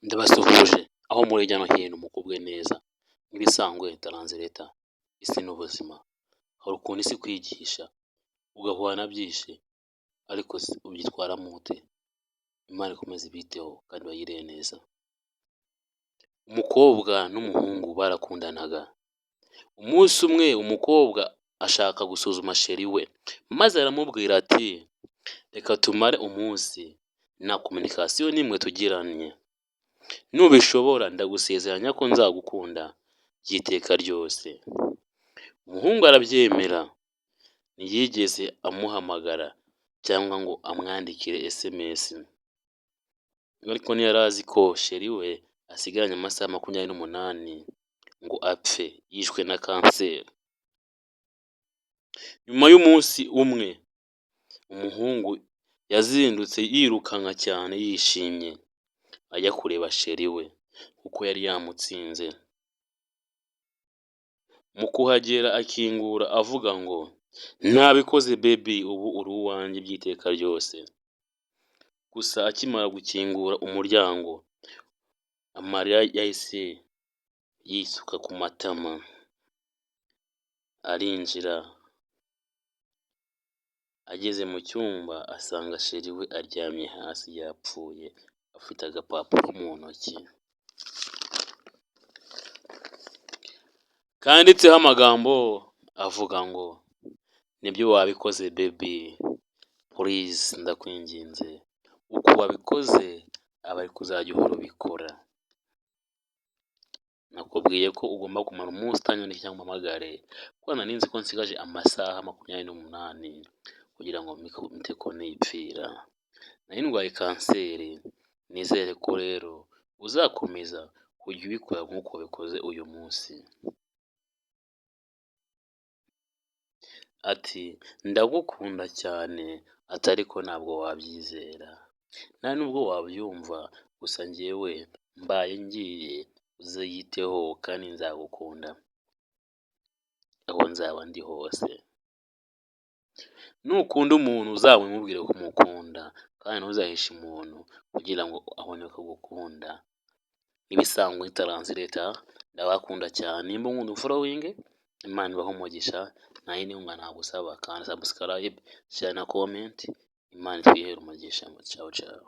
Ndabasuhuje aho muri hirya no hino mugubwe neza, nk'ibisanzwe taranzileta isi n'ubuzima, hari ukuntu isi ikwigisha ugahura na byinshi ariko se ubyitwaramo ute? Imana ikomeze ibiteho kandi ibagirire neza. Umukobwa n'umuhungu barakundanaga, umunsi umwe umukobwa ashaka gusuzuma chéri we, maze aramubwira ati reka tumare umunsi nta communication n'imwe tugiranye, nubishobora ndagusezeranya ko nzagukunda by'iteka ryose. Umuhungu arabyemera, ntiyigeze amuhamagara cyangwa ngo amwandikire SMS, ariko ntiyari azi ko chéri we asigaranye amasaha 28 ngo apfe yishwe na kanseri. Nyuma y'umunsi umwe, umuhungu yazindutse yirukanka cyane yishimye, ajya kureba chéri we kuko yari yamutsinze. Mu kuhagera akingura avuga ngo nabikoze baby, ubu uri uwanjye by'iteka ryose. Gusa akimara gukingura umuryango, amarira yahise yisuka ku matama, arinjira, ageze mu cyumba asanga chéri we aryamye hasi yapfuye, afite agapapuro mu ntoki kanditseho amagambo avuga ngo nibyo wabikoze baby, please ndakwinginze, uko wabikoze abe ariko uzajya uhora ubikora. Nakubwiye ko ugomba kumara umunsi utanyandikiye cyangwa umpamagare, kuko nari nzi ko nsigaje amasaha 28 kugira ngo mpite ko nipfira. Nari ndwaye kanseri, nizere ko rero uzakomeza kujya ubikora nk'uko wabikoze uyu munsi. Ati ndagukunda cyane, ati ariko ntabwo wabyizera, nta nubwo wabyumva, gusa njyewe mbaye ngiye uziyiteho kandi nzagukunda aho nzaba ndi hose. Nukunda umuntu uzabimubwire ko umukunda kandi ntuzahishe umuntu kugira ngo abone ko agukunda. Nk'ibisanzwe taranzileta ndabakunda cyane, nimba unkunda umfollowinge, Imana ibahe umugisha, nta yindi nkunga nagusaba, kanda subscribe, share na comment, Imana itwihere umugisha, ciao ciao.